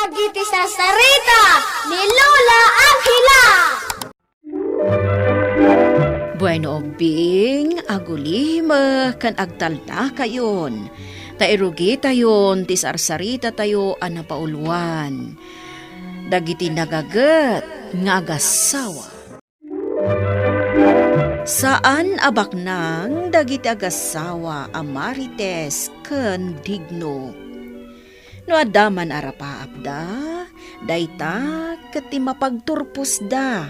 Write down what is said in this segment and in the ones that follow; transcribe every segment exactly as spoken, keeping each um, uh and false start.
Dagiti sarsarita ni Lola Angela. Bueno, ubbing, agulimek ken agtalnakayon, ta irugitayon ti sarsaritatayo a napauluan, dagiti nagaget nga agassawa. Saan a baknang dagiti agassawa a Marites ken Digno. No adda man a rapaapda, dayta ket ti mapagturposda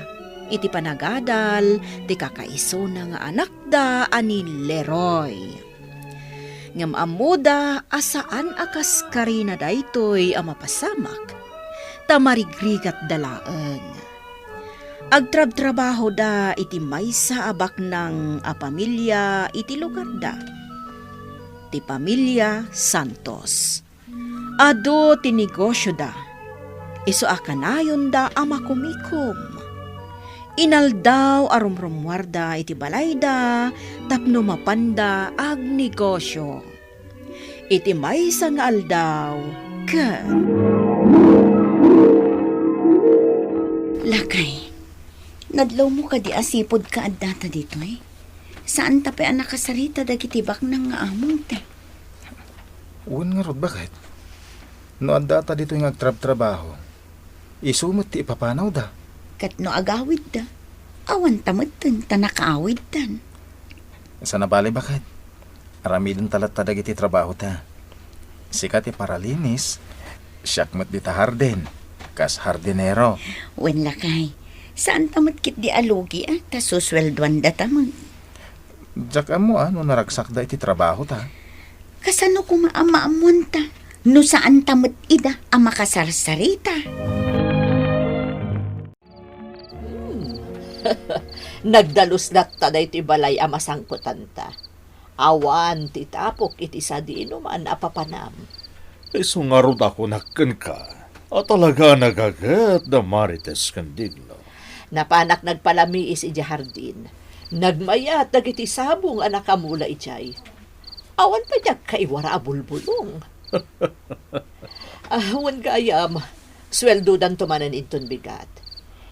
iti panagadal ti kakaisuna nga anakda a ni Leroy. Ngem ammoda a saan a kaskarina daytoy a mapasamak, ta marigrigatda laeng. Agtrabtrabahoda iti maysa a baknang a pamilia iti lugarda, ti pamilia Santos. Adu ti negosioda, isu a kanayonda a makumikom. Inaldaw a rumrummuarda iti balayda tapno mapanda agnegosio. Iti maysa nga aldaw, ket Lakay, nadlawmo kadi a sipud ka addata ditoy? Saanta pay a nakasarita dagiti baknang nga amongta. Wen ngarud, baket? No addata ditoy nga agtrabtrabaho, isu met ti ipapanawda. Ket no agawidda, awanta metten ta nakaawiddan. Saan a bale, baket? Aramidenta latta dagiti trabahota. Sika ti paralinis, siak met dita hardin, kas hardinero. Wen lakay, saanta met ketdi a lugi a ta susueldoandata met. Diak ammo a no naragsakda iti trabahota. Kasano koma a maammoanta no saanta met ida a makasarsarita? Hmm. Nagdalus latta daytoy balay a masangpetanta. Awan ti tapok iti sadinoman a papanam. Isu ngarud a kunak kenka a talaga a nagaget da Marites ken Digno. Napanak nagpalamiis idiay hardin. Nagmayat dagiti sabong a nakamula idiay. Awan pay ti agkaiwara a bulbulong. Ah, wen gayam, sueldodanto manen inton bigat.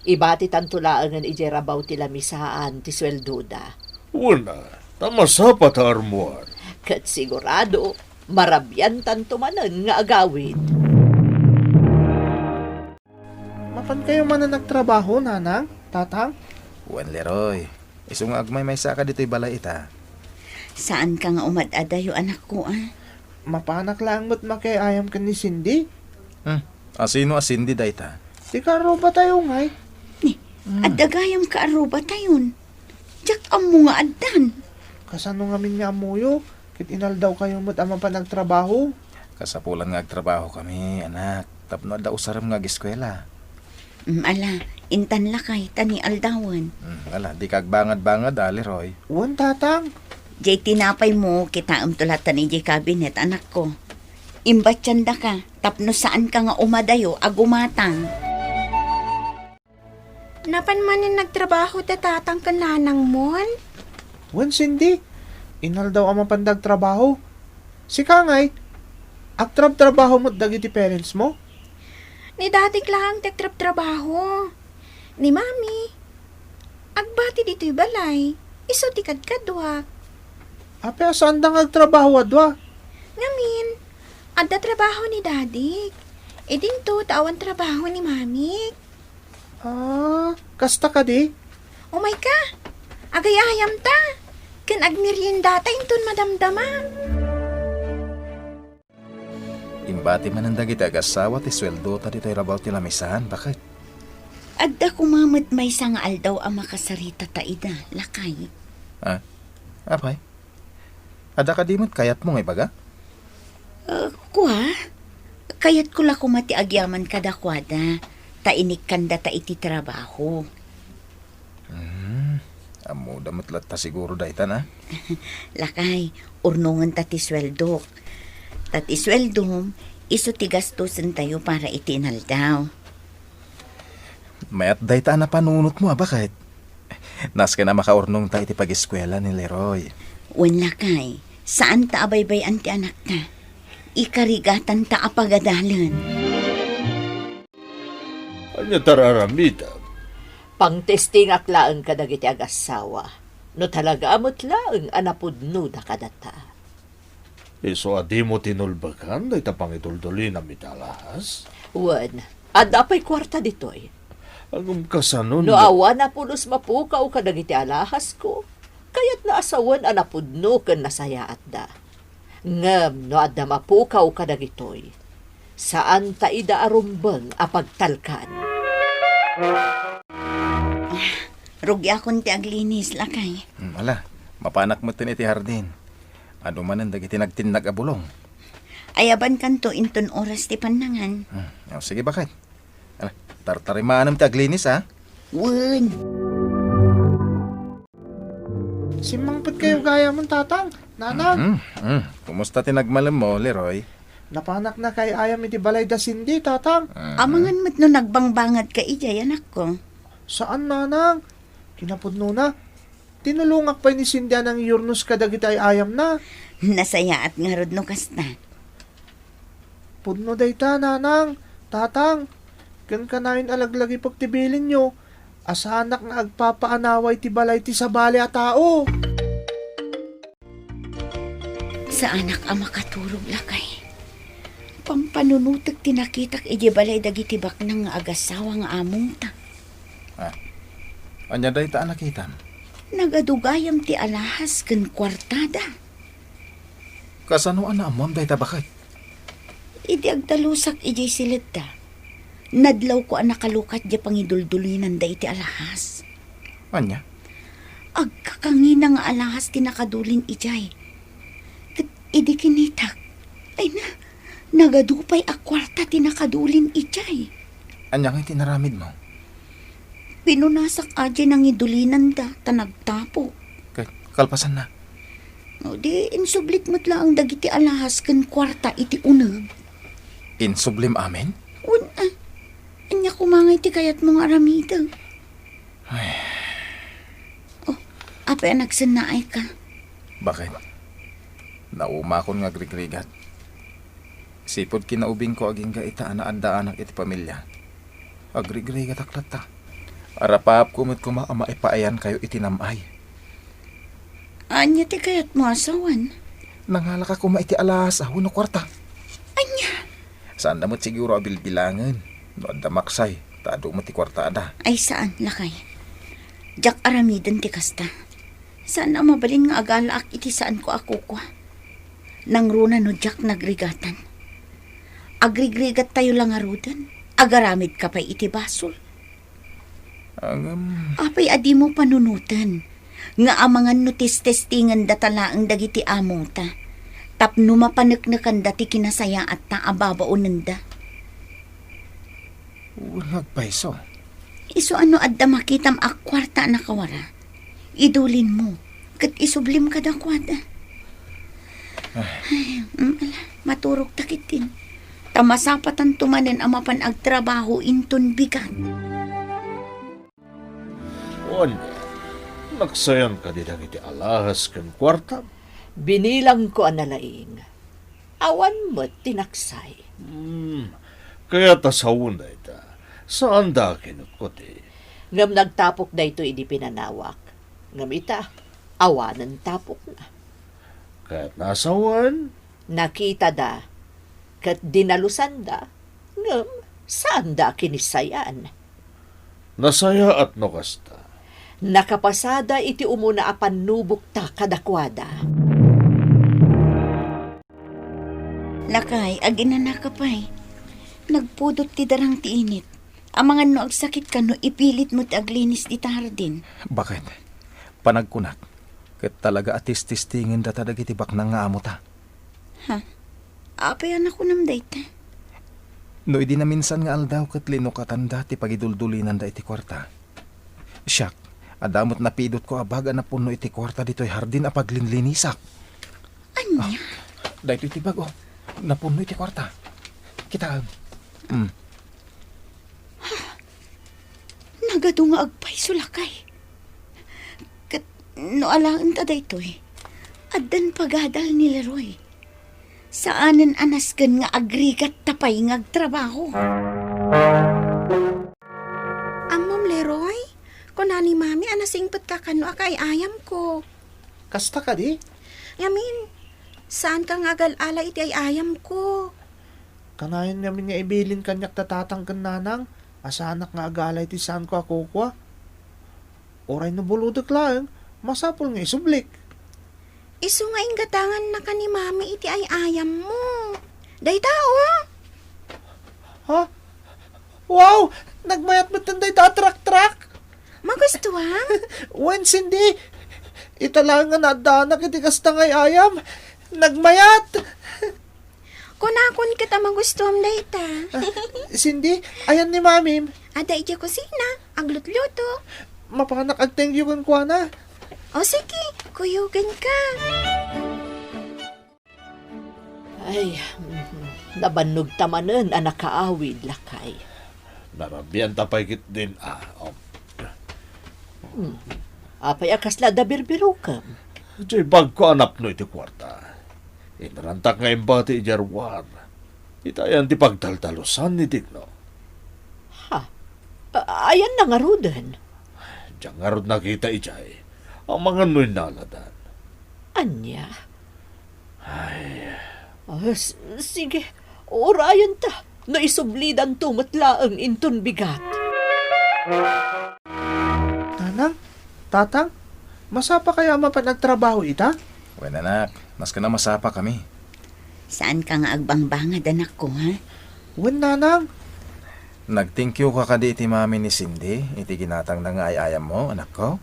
Ibatitanto laengen idiay rabaw ti lamisaan ti sueldoda. Wen a, ta masapa ta armuar. Ket sigurado, marabiantanto manen nga agawid. Mapankayo manen agtrabaho, nanang, tatang? Wen, Leroy. Isu nga agmaymaysaka ditoy balay ita. Saanka nga umad-adayo, anakko, a? Mapanak laeng met makiay-ayam ken ni Cindy. Hmm. Asino a Cindy dayta? Ti kaarrubatayo ngay. Ni, hmm, adda gayam kaarrubatayon. Diak ammo nga addan. Kasano ngamin nga ammoyo? Ket inaldawkayo met a mapan agtrabaho? Kasapulan nga agtrabahokami, anak, tapno adda usarem nga ageskuela. Mm, ala, intan lakay, ta ni aldawen. Mm, ala, dika agbangad-bangad, a, Leroy. Wen, tatang. Jay tinapaymo, kitaemto latta idiay kabinet, anakko. Imbatiandaka, tapno saanka nga umadayo a gumatang. Napan manen nagtrabaho da tatang ken nanangmon? Wen, Cindy, inaldaw a mapanda agtrabaho. Sika ngay, agtrabtrabaho met dagiti parents mo? Ni dadik laeng ti agtrabtrabaho. Ni mami, agbati ditoy balay, isu ti kadkaduak. Apay a saanda nga agtrabaho a dua? Ngamin, adda trabaho ni dadik. Idinto ta awan trabaho ni mamik. Ah, kasta kadi? Umayka, agay-ayamta, ken agmeriendata inton madamdama. Imbati manen dagiti agassawa ti sueldota ditoy rabaw ti lamisaan, baket? Adda koma met maysa nga aldaw a makasarita ta ida, lakay. Ah, apay? Adda kadi met kayatmo nga ibaga? Ah, kua, kayatko la koma ti agyaman kadakuada, ta inikkandata iti trabaho. Hmm, ammoda met latta siguro dayta, a? Lakay, urnongenta ti sueldok. Ta ti sueldom, isu ti gastosentayo para iti inaldaw. Mayat dayta a napanunotmo a baket. Nasken a makaurnongta iti pagiskuela ni Leroy. Wen lakay, saanta a baybay-an ti anakta. Ikarigatanta a pagadalen. Ania ti ar-aramidem? Pangtestingak laeng kadagiti agassawa, no talaga met laeng a napudnoda kadata. Isu a dimo tinulbekan dayta pangiduldulinam iti alahas? Wen, adda pay kuarta ditoy. Ngem kasano no awan a pulos mapukaw kadagiti alahasko? Kayatna a sawen a napudno ken nasayaatda. Ngem no adda mapukaw kadagitoy, saanta ida a rumbeng a pagtalkan. Ah, rugiakon ti aglinis, lakay. Hmm, ala, mapanak metten iti hardin. Adu manen dagiti nagtinnag a bulong. Ayabankanto inton oras ti pannangan. Hmm, o, sige, baket. Ala, tartarimanem ti aglinis, a? Wen. Simmangpet kayo gayam, tatang, nanang. Mm, mm. Kumusta ti nagmalemmo, Leroy? Napanak na kay ayam iti balay da Cindy, tatang. Mm. Amangan met no nagbangbangat ka idiay, anakko. Saan, nanang. Kinapudnona, tinulongak pay ni Cindy a nangyurnos kadagiti ay-ayamna. Nasayaat ngarud no kasta. Pudno dayta, nanang, tatang, ken kanayon a laglagipek ti bilinyo, a saanak nga agpapaanawa iti balay ti sabali a tao. Saanak a makaturog, lakay. Pampanunotek ti nakitak idiay balay dagiti baknang nga agassawa nga amongta. Ah, ania dayta a nakitam? Nagadu gayam ti alahas ken kuartada. Kasano a naammoam dayta, baket? Idi agdalusak idiay siledda, nadlawko a nakalukat diay pangiduldulinanda iti alahas. Ania? Agkakangina nga alahas ti nakadulin idiay. Ket idi kinitak, ay na, nagadu pay a kuarta ti nakadulin idiay. Ania ngay ti inaramidmo? Pinunasak a diay nangidulinanda ta nagtapo. Kay, kalpasanna? O di, insublik met laeng dagiti alahas ken kuarta iti uneg. Insublim amin? Wen, a. Ania koma ngay ti kayatmo nga aramidek? Ay. O, apay a nagsennaayka? Baket? Naumakon nga agrigrigat. Sipud kinaubingko agingga ita a naaddaanak iti pamilia, agrigrigatak latta. Arapaapko met koma a maipaayankayo iti nam-ay. Ania ti kayatmo a sawen? Nangalaka koma iti alahas a wenno kuarta. Ania? Saanda met siguro a bilbilangen no adda maksay ta adu met ti kuartada. Ay, saan, lakay. Diak aramiden ti kasta. Saan a mabalin nga agalaak iti saanko a kukua. Nangruna no diak nagrigatan. Agrigrigattayo la ngaruden, agaramidka pay iti basol. Ngem apay a dimo panunoten nga amangan no testestingenda ta laeng dagiti amota tapno mapaneknekanda ti kinasayaatta a babaonenda? Wen, agpayso. Isu a no adda makitam a kuarta a nakawara, idulinmo ket isublim kadakuada. Ay. Ay, mm, ala, maturogta ketdin. Ta masapatanto manen a mapan agtrabaho inton bigat. Wen, naksayan kadi dagiti alahas ken kuartam? Binilangko a nalaing. Awan met ti naksay. Hmm, kayat a sawen dayta. Saanda a kinutkuti. Ngem nagtapok daytoy idi pinanawak. Ngem ita, awanen tapokna. Kayatna a sawen? Nakitada, ket dinalusanda, ngem saanda a kinisayan. Nasayaat no kasta. Nakapasada iti umuna a pannubokta kadakuada. Lakay, aginanaka pay. Nagpudot ti darang ti init. Amangan no agsakitka no ipilitmo ti aglinis dita hardin. Baket? Panagkunak, ket talaga a testestingenda ta dagiti baknang nga amota. Ha? Apay a nakunam dayta? No idi naminsan nga aldaw ket linukatanda ti pagiduldulinanda iti kuarta. Siak, adda met napidotko a bag a napunno iti kuarta ditoy hardin a paglinlinisak. Ania? Ah, daytoy ti bag, o. Napunno iti kuarta. Kitaem. Mm. Ha? Nagadu nga agpayso, lakay. Ket no alaenta daytoy, addan pagadal ni Leroy. Saanen a nasken nga agrigatta pay nga agtrabaho. ni Mami a nasingpetka kano a kaay-ayamko. Kasta kadi? Ngamin, saanka nga agal-ala iti ay-ayamko. Kanayon ngamin nga ibilin kaniak da tatang ken nanang a saanak nga agala iti saanko a kukua. Uray no bulodek laeng, masapul nga isublik. Isu nga inggatangannaka ni Mami iti ay-ayammo. Dayta, o. Ha? Wow! Nagmayat metten dayta a traktak! Magustuam? Wen, Cindy, ita laeng nga naaddaanak iti kasta nga ay-ayam. Nagmayat! Kunakon ket a magustuam dayta. Ah, Cindy, ayan ni Mamim. Adda idiay kusina, aglutluto. Mapanak ag-thank you kenkuana. O sige, kuyogenka. Ay, mhm. Nabannogta manen a nakaawid, lakay. Narabianta pay ketdin, ah, um. Hmm. Apay a kasla adda birbirokem? Diay bagko a napno iti kuarta. Inrantak nga imbati idiay ruar. Ita ayan ti pagtaltalusan ni Digno. Ha? A-, ayanna ngaruden? Diak ngarud nakita idiay. Amangan no innaladan. Ania? Ay. Ah, s-, sige, urayenta. No isublidanto met laeng inton bigat. Nanang, Tatang, masapa kayo a mapan agtrabaho ita? Wen, anak, nasken a masapa kami. Saanka nga agbangbangad, anakko, ha? Wen, Nanang. Nag-thank you ka kadi iti mami ni Cindy iti ginatangna nga ay-ayammo, anakko?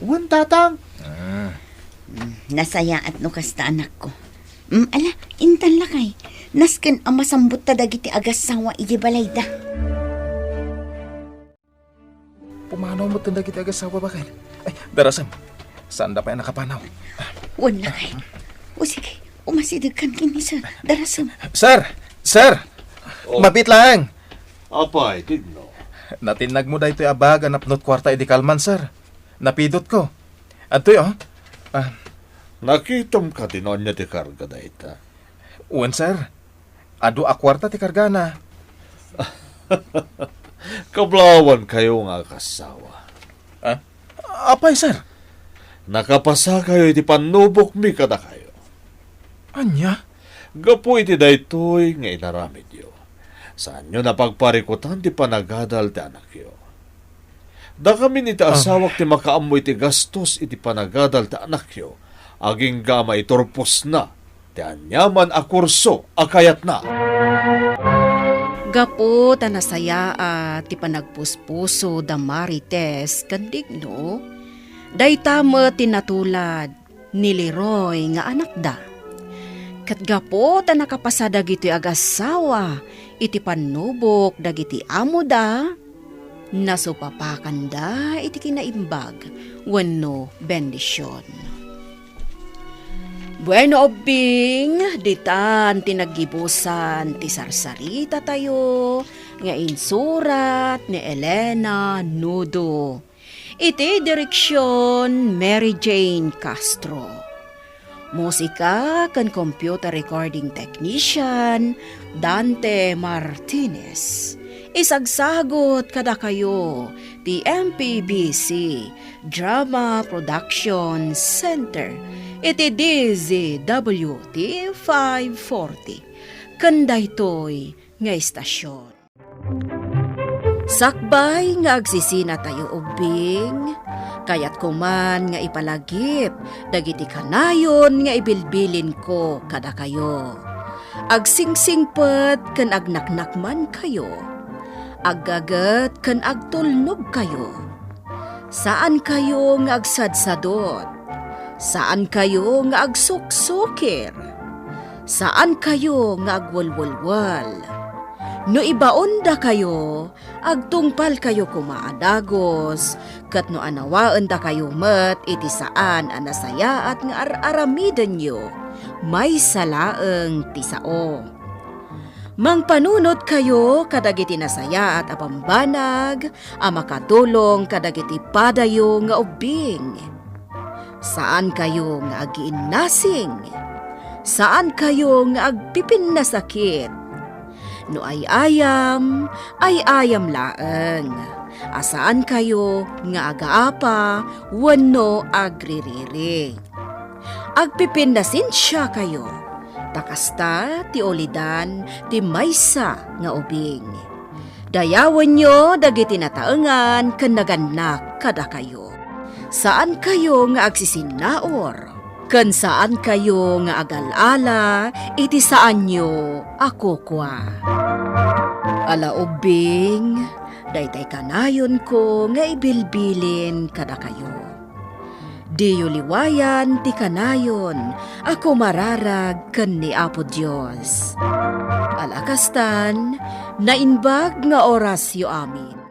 Wen, Tatang. Mm. Mm, nasayaat no kasta, anakko. Mm, ala, intan lakay. Nasken a masambotta dagiti agassawa idiay balayda. Pumanaw metten dagiti agassawa baken. Ay, darasem. Saanda pay a nakapanaw. Wen lakay. O sige, umasidegkan ken ni sir. Darasem. Sir! Sir! Oh. Mabiit laeng. Apay, Digno? Natinnagmo daytoy a bag a napnot kuarta idi kalman, sir. Napidotko. Adtoy, oh. Ah. Nakitam kadi no ania ti karga dayta? Wen, sir. Adu a kuarta ti kargana. Kablawan kayo nga agassawa. Ah? Apay, sir? Nakapasa kayo iti pannubokmi kadakayo. Ania? Gapu iti daytoy nga inaramidyo, saanyo napagparikutan ti panagadal ti anakyo. Dakamin iti Ah. asawak ti makaammo iti gastos iti panagadal ti anakyo, agingga a maiturposna ti aniaman a kurso a kayatna. Gapu ta nasayaat ti panagpuspuso da Marites ken Digno, dayta met ti natulad ni Leroy nga anakda. Ket gapu ta nakapasa dagitoy agassawa iti pannubok dagiti amoda, nasupapakanda iti kinaimbag wenno bendision. Bueno, ubbing, ditan ti naggibusan ti sarsaritatayo nga insurat ni Elena Nudo. Iti direksion, Mary Jane Castro. Musika ken computer recording technician, Dante Martinez. Isagsagut kadakayo ti M P B C Drama Production Center iti D Z W T five forty. Ken daytoy nga estasion. Sakbay nga agsisinatayo ubbing, kayatko man nga ipalagip dagiti kanayon nga ibilbilinko kadakayo. Agsingsingpet ken agnaknakmankayo. Aggaget ken agtulnogkayo. Saankayo nga agsadsadot. Saankayo nga agsuksukir. Saankayo nga agwelwelwel. No ibaondakayo, agtungpalkayo koma a dagus, ket no anawaendakayo met iti saan a nasayaat nga ar-aramidenyo, maysa laeng ti sao. Mangpanunotkayo kadagiti nasayaat a bambanag a makatulong kadagiti padayo nga ubbing. Saankayo nga agiinnasing. Saankayo nga agpipinnasakit. No ay-ayam, ay-ayam laeng. a saankayo nga agaapa wenno agririri. Agpipinnasensiakayo, ta kasta ti ulidan ti maysa nga ubing. Dayawenyo dagiti nataengan ken nagannak kadakayo. Saankayo nga agsisinnaur, ken saankayo nga agal-ala iti saanyo a kukua. Ala ubbing, daytay kanayonko nga ibilbilin kadakayo. Diyo liwayan ti kanayon a kumararag ken ni Apo Dios. Ala kastan, naimbag nga orasyo amin.